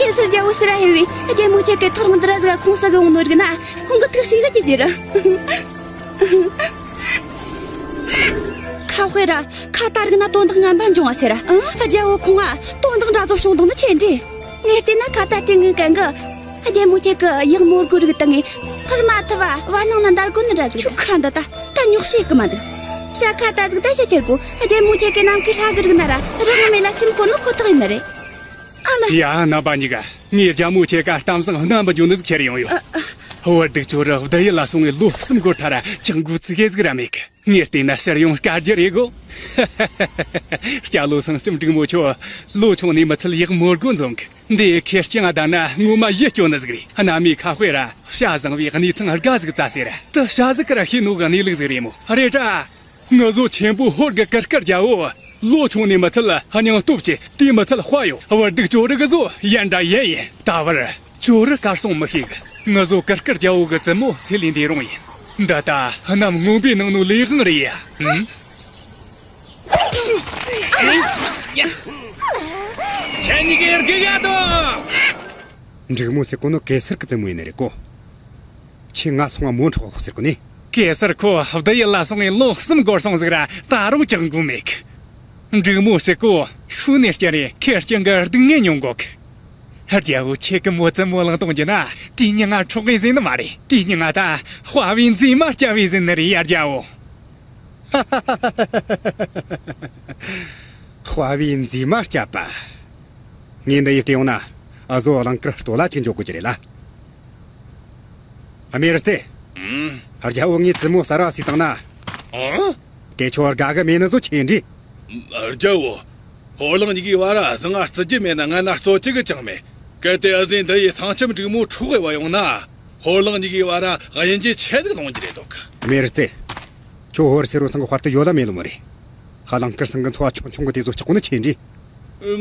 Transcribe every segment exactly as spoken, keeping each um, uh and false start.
གེ་སར་རྒྱལ་པོ་ཕྱིར་ར་ཧེ་བས་རྒྱལ་མོ་ཁྱེད་ཀྱི་ཐག་རིང་འདི་ར་ཟིག་ཁོང་ས་གི་འོང་ནོ་རིག་ན་ཁོང་གི་ཐུགས་ཤིག་གི་ཟེར། ཁ་དཔེ་ར་ཁ་ད་རིག་ན་དོན་དག་ངན་པ་འབྱུང་བ་ཟེར། ཨང་རྒྱལ་པོ་ཁོང་ང་དོན་དག་འདྲ་ཚོ་བྱུང་དང་ནི་ཆེ་འདྲི། ངས་བལྟས་ན་ཁ་ད་དེ་ངའི་གན་གི་རྒྱལ་མོ་ཁྱེད་ཀྱི་ཡག་མོ་རྒོལ་རིག་དང་ངས་ཁར་མ་ཐུབ་བ་བར་སྣང་ན་འདར་གོ་ནི་འདྲ་ཟིག་རེད། ཁ་འདི་ད་ད་ཉོག་བཤད་གི་མ་འདུག་ཤ་ཁ་ད་ཟིག་ད་ཤ་ཁྱེར་གོ་རྒྱལ་མོ་ཁྱེད་ཀྱི་ནམ་མཁའི་ལྷ་གི་རིག་ན་ར་རང་མེད་ལ་སེམས་ཁོ་ནི་ཁོ་ཐག་ཡིན་ནི་རེད། ཨ་ལ། ཡ་རྣམ་པ་གཉིས་ཀ་ངས་རྒྱལ་མོ་ཁྱེད་ཀ་གཏམ་བཟང་རྣམ་པ་འཇོན་ནི་ཟིག་ཁྱེར་ཡོང་ཡོད། བར་སྡུག་ཅོ་རི་བདུད་ཡུལ་ལ་སོང་བའི་ལོ་གསུམ་འགོར་ཐལ་ར་ཅང་འགོ་ཚུགས་ཡས་ཟིག་ར་མེད་གི། ངས་བལྟས་ན་ཕྱིར་ཡོང་དཀའ་རྒྱུ་རེད་གོ། སྐྱ་ལོ་སེང་ལྕམ་འབྲུག་མོ་ཁྱོད་ལོ་ཆུང་ནས་མི་ཚད་ཡག་མོ་རྒོལ་འཛོམས་གི། འདི་ཁེར་རྐྱང་ང་བསྡད་ན་ངོ་མ་ཡིད་སྐྱོ་ནི་ཟིག་རེད། གནའ་མིའི་ཁ་དཔེ་ར་བྱ་བཟང་བའི་གནས་ཚང་དགའ་ཟིག་བཙའ་ཟེར། དེ་བྱ་ཟིག་གི་ར་ཤེས་ནོ་གི་གནས་ལུགས་ཟིག་རེད་མོ། རེད་དྲ། ངུ་བཟོ་ཆེན་པོ་ཧོར་གི་གུར་དཀར་རྒྱལ་པོ། ལོ་ཆུང་ནས་མི་ཚད་སྙིང་སྟོབས་ཆེ། དེ་མི་ཚད་དཔའ་ཡོད། བར་སྡུག་ཅོ་རི་གི་བཟོ་ཡན་འདྲ་ཡན་ཡིན། ད་བར་ཅོ་རི་གར་སོང་མི་ཤེས་གི། ངུ་བཟོ་གུར་དཀར་རྒྱལ་པོ་གི་བཙུན་མོ་ཚེ་ལས་འདས་རུང་ཡིན། འདི་ད་གནམ་སྔོན་པོའི་ནང་ནོ་ལས་དབང་རེད་ཡ། ཨུམ། ཁྱེད་གཉིས་ཀྱིས་རྒྱུག་ཡ་དོ། འབྲུག་མོ་ཟེར་གོ་ནོ་གེ་སར་གི་བཙུན་མོ་ཡིན་ནི་རེད་གོ། ཁྱེད་ང་སོང་ང་མོ་འཕྲོག་ཟེར་གོ་ནི། གེ་སར་ཁོ་བདུད་ཡུལ་ལ་སོང་ངས་ལོ་གསུམ་འགོར་སོང་ཟིག་ར་ད་རུང་ཀྱང་འགུལ་མེད་གི། འབྲུག་མོ་ཟེར་གོ་ཤུལ་ནས་སྐྱེ་རེ་ཁེར་རྐྱང་གི་སྡུག་བསྔལ་མྱོང་གོ་གི། རྒྱལ་པོ་ཁྱེད་ཀྱི་མོ་བཙུན་མོ་བླངས་གཏོང་རྒྱུ་ན་དེའི་མྱིང་ང་འཕྲོག་གི་ཟིན་ནི་མ་རེད། དེའི་མྱིང་ང་ད་དཔའ་བའི་མཛེས་མ་སྐྱ་བའི་ཟིན་ནི་རེད་ཡ་རྒྱལ་པོ། དཔའ་བའི་མཛེས་མ་སྐྱ་པ། ངས་འདི་ཡི་སྟེང་ན་ཨ་ཟོ་གླིང་དཀར་སྟོད་ལ་ཅིག་འཇོག་དགོས་ཀྱི་རེད་ལ། ཨ་མེ་རི་ཙེ། ཨུམ། རྒྱལ་པོ་ངའི་བཙུན་མོ་གསར་བ་སུས་བཏང་ན། ཨང་། དེ་ཁྱོད་དགའ་གི་མེད་ནི་བཟོ་ཆེ་འདྲི། རྒྱལ་པོ། ཧོར་གླིང་གཉིས་ཀའི་བར་ཟང་ང་རྩི་རྒྱུ་མེད་ན་ང་ན་རྩོད་རྒྱུ་གི་ཅང་མེད། གལ་ཏེ་ཨ་ཟོས་འདི་ཡི་སེང་ལྕམ་འབྲུག་མོ་འཕྲོག་གི་བ་ཡོང་ན། ཧོར་གླིང་གཉིས་ཀའི་བར་དབྱིན་ཇི་ཆེ་ཟིག་ལོང་རྒྱུ་རེད་འདུག་ཨ་མེ་རི་ཙེ། ཁྱོད་ཧོར་སེར་བོ་ཚང་གི་དཔར་དུ་ཡོད་ལ་མེད་ལོ་མ་རེད། ཧ་ལང་དཀར་ཚང་གི་འཚོ་བ་ཆུང་ཆུང་གི་དེ་ཚོ་སྐྲག་གོ་ནི་ཆེ་འདྲི།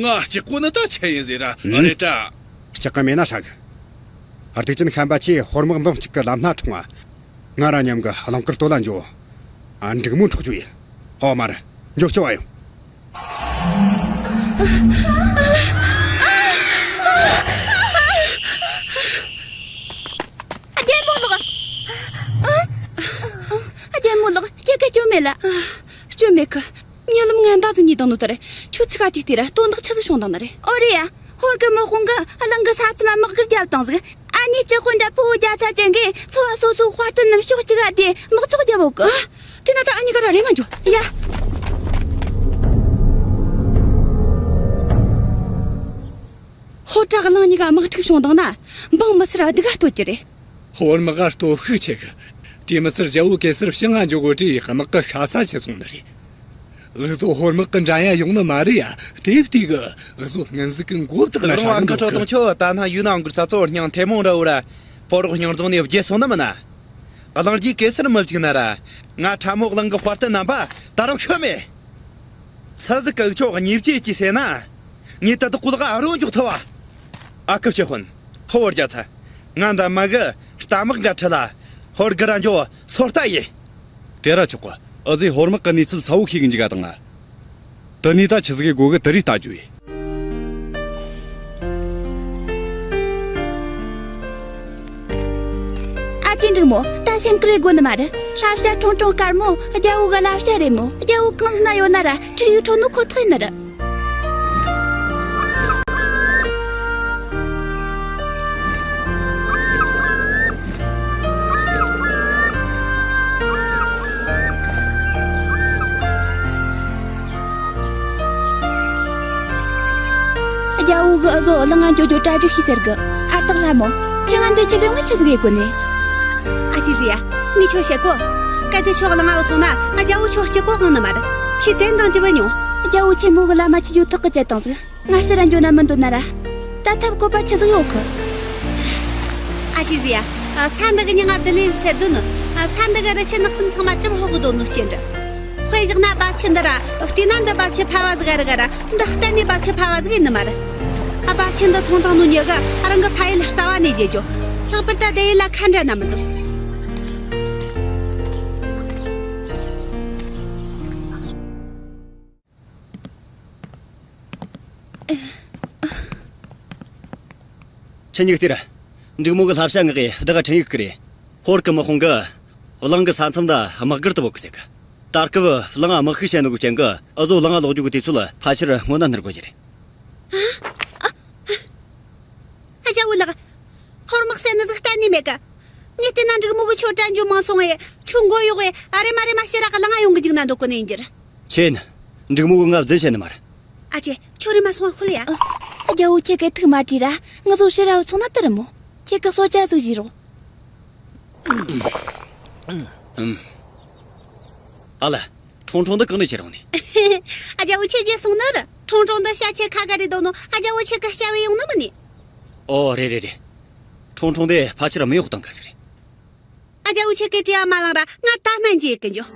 ང་སྐྲག་གོ་ནི་ད་ཆེ་ཡིན་ཟེར་ར། ཨུམ། རེད་དྲ། སྐྲག་གི་མེད་ན་ཧྲ་གི། སྡིག་ཅན་ཤན་པ་ཆེ་ཧོར་དམག་འབུམ་གཅིག་གི་ལམ་སྣ་འཁྲུངས་བ། ང་ར་མཉམ་གི་ཧ་ལང་དཀར་སྟོད་ལ་འགྱོ། ཨ་འབྲུག་མོ་འཕྲོག་རྒྱུ་ཡིན། ཧོ་མར་འགྱོ་སྐྱོ་བ་ཡོང་། རྒྱལ་མོ་ལགས། རྒྱལ་མོ་ལགས་ཁྱེད་ཀ་སྐྱོན་མེད་ལ། སྐྱོན་མེད་གི། རྨི་ལམ་ངན་པ་ཟིག་རྨིས་བཏང་ནོ་དེ་རེད། ཁྱོད་ཚིག་ག་ཅིག་དེ་ར་དོན་དག་ཆི་ཟིག་བྱུང་བཏང་ནི་རེད། ཨོ་རེད་ཡ། ཧོར་གི་དམག་དཔུང་གིས་གླིང་གི་ས་ཁྱིམ་དམག་སྒར་བརྒྱབ་བཏང་ཟིག་ཨ་ནེ་ཅི་ཧོན་དྲ་ཕུ་བོ་རྒྱ་ཚ་ཅན་གིས་ཚོ་བ་སོ་སོའི་དཔར་དུ་ནུབ་ཕྱོགས་གཅིག་ག་དེ་དམག་ཚོགས་བརྒྱབ་ཡོད་གི། ཨ། དེ་ན་ད་ཨ་གཉིས་ཀ་ར་རེམ་མ་འགྱོ། ཡ། ཧོར་དྲ་གླིང་གཉིས་ཀ་དམག་འཁྲུག་བྱུང་བཏང་ན་འབངས་མི་སེར་སྡུག་ག་གཏོད་རྒྱུ་རེད། ཧོར་དམག་ག་སྟོབས་ཤུགས་ཆེ་གི། དེ་མི་ཚད་རྒྱལ་པོ་གེ་སར་ཕྱི་ང་འགྱོ་གོ་དུས་དམག་གི་ཤ་ས་ཆི་སོང་ནི་རེད། འུ་ཚོ་ཧོར་དམག་གི་འགྲན་ཡ་ཡོང་ནི་མ་རེད་ཡ། དེ་བལྟས་གི་འུ་ཚོ་སྔོན་ཟིག་གི་མགོ་བཏགས་ན་རང་ཧྲ་གི་ཨ་ཁ་འདུག་ཁྲོ་གི། དང་ཁྱོད་ད་ནང་ཡུལ་ནང་གི་ས་ཚོ་སྙིང་ཐེ་མོང་ར་འུ་ར་ཕོ་རོག་སྙིང་རྫོང་ནས་བརྗེད་སོང་ནི་མིན་ན། གླིང་རྗེ་གེ་སར་མི་བཅུག་ན་ར། ང་ཁྲ་མོ་གླིང་གི་དཔའ་རྟུལ་རྣམ་པ་ད་རུང་ཤོད་མེད། ཚ་ཟིག་གི་ཁྱོད་གཉིས་བཅས་ཀྱིས་ཟེར་ན། ངས་ད་དུ་ཀུ་ལག་ཨ་རོ་འཇོག་ཐུབ་བ། ཨ་ཁུ་ཆེ་ཧོན། ཕོ་བོ་རྒྱ་ཚ། ང་འདའ་མ་གི་རྟ་དམག་འགའ་ཁྲིད་ལ། ཧོར་གི་ར་འཇོ་སོ་ལྟ་ཡེ། དེ་ར་ཆོག་གོ། ཨ་ཙི་ཧོར་དམག་གི་གནས་ཚུལ་ཚ་བོ་ཤེས་གི་འཇིག་ག་དང་ང་། དེ་ནས་ད་ཆི་ཟིག་གི་སྒོ་གི་དེ་རིགས་ལྟ་རྒྱུ་ཡེ། ཨ་ཅེ་འབྲུག་མོ། ད་སེམས་ཁུར་དགོས་ནི་མ་རེད། བསླབ་བྱ་ཁྲུང་ཁྲུང་དཀར་མོ་རྒྱལ་པོ་གི་བསླབ་བྱ་རེད་མོ། རྒྱལ་པོ་གང་ཟིག་ན་ཡོད་ན་ར་ཁྲིད་ཡིག་ཁྲོད་ནོ་ཁོ་ཐག་ཡིན་ནི་རེད། རྒྱལ་པོ་གིས་འུ་ཟོ་གླིང་ང་འགྱོ་རྒྱུ་གྲ་སྒྲིག་བྱོས་ཟེར་གི། ཨ་སྟག་ལྷ་མོ། ཁྱེད་ང་འདི་ཁྱེད་ལ་ངས་ཆི་ཟིག་ཡེ་དགོས་ནི། ཨ་ཅེ་ཟེར་ཡ། ངས་ཁྱོད་བཤད་གོ། གལ་ཏེ་ཁྱོད་གླིང་ང་བུད་སོང་ན་རྒྱལ་པོ་ཁྱོད་གཅིག་པོ་དབང་ནི་མ་རེད། ཁྱོད་དེ་འདང་རྒྱབ་མི་ཉོ། རྒྱལ་པོ་ཆེན་མོ་གི་བླ་མ་ཁྱེད་ཆོ་ཐག་གིས་བཅད་བཏང་ཟིག་ང་ཕྱིར་ར་འགྱོ་ན་མི་འདོད་ན་ར། ད་ཐབས་བཀོད་པ་ཆི་ཟིག་ཡོད་གི། ཨ་ཅེ་ཟེར་ཡ། ས་འདི་གི་མྱིང་ང་བདུད་ལེབ་ཟེར་འདོད་ནི། ས་འདི་གི་རི་ཆུ་ནགས་གསུམ་ཚང་མ་གྲིབ་ཕོག་གི་སྡོད་ནོ་རྐྱེན་རེད། དཔེ་བཞག་ན་རྦབ་ཆུ་འདི་ར། བལྟས་ན་འདི་རྦབ་ཆུ་ཕལ་བ་ཟིག་རེད་ག་ར། འདི་གཏན་ནས་རྦབ་ཆུ་ཕལ་བ་ཟིག་ཡིན་ནི་མ་རེད། ཨ། རྦབ་ཆུ་འདི་འཐུང་བཏང་ནོ་མྱི་གིས་རང་གི་ཕ་ཡུལ་རྩ་བ་ནས་བརྗེད་རྒྱུ། ལྷག་པར་ད་བདེ་ཡུལ་ལ་ཁ་འབྲལ་ན་མི་འདོད། ཆི་ཉིག་སྟེར། འབྲུག་མོ་གི་བསླབ་བྱ་ངག་གི་བདག་ཁྲིན་ཡིག་གི་རེད། ཧོར་གི་དམག་དཔུང་གི་གླིང་གི་ས་མཚམས་ད་དམག་སྒར་དུ་བོད་གི་ཟེར་གི། ད་སྐབས་གླིང་དམག་ཤུགས་ཞན་ནོ་གི་རྐྱེན་གི་འུ་ཟོ་གླིང་ལོག་རྒྱུ་གི་དུས་ཚོད་ཕལ་ཆེར་སྔོན་ན་ནུར་དགོས་ཀྱི་རེད། ཨ་ཅག་བུ་ལགས། ཧོར་དམག་ཟེར་ནི་ཟིག་གཏན་ནས་མེད་གི། ངས་བལྟས་ན་འབྲུག་མོ་གི་ཁྱོད་དྲན་རྒྱུ་མང་སོང་ངས། ཁྱོད་མགོ་གཡོག་གི་ཨ་རེ་མ་རེ་མ་ཤེས་ར་གི་གླིང་ང་ཡོང་གི་འཇུག་ན་འདོད་གོ་ནི་ཡིན་རྒྱུ་རེད། ཆེན། འབྲུག་མོ་གི་ང་རྫུན་བཤད་ནི་མ་རེད། ཨ་ཅེ། ཁྱོད་རེ་མ་སོང་བ་ཁུལ་ཡ། ཨ། རྒྱལ་བོ་ཁྱེད་ཀྱི་ཐུགས་མ་དྲིས་ར། ང་ཚོ་ཕྱིར་ར་སོང་ན་དེ་རེད་མོ། ཁྱེད་ཀྱི་གསོལ་ཇ་ཟིག་བཞེས་རོགས། ཨ་ལ། ཁྲུང་ཁྲུང་འདི་གང་ནས་ཁྱེར་ཡོང་ནི། ཨ། རྒྱལ་བོ་ཁྱེད་ཀྱིས་གསུངས་ནི་རེད། ཁྲུང་ཁྲུང་འདི་ཤ་ཆེ་ཁ་དགའ་རེད་འདུག་ནོ། ཨ། རྒྱལ་བོ་ཁྱེད་ཀྱི་སྐྱ་བོས་ཡོང་ནི་མིན་ནི། ཨོ་རེད་རེད་རེད། ཁྲུང་ཁྲུང་འདི་ཕལ་ཆེར་མི་གཡོག་བཏང་ག་ཟིག་རེད། ཨ། རྒྱལ་བོ་ཁྱེད་ཀྱིས་དྲི་བ་མ་ལངས་ར་ང་ད་སྨན་གྱི་ཡེ་གི་འཇོག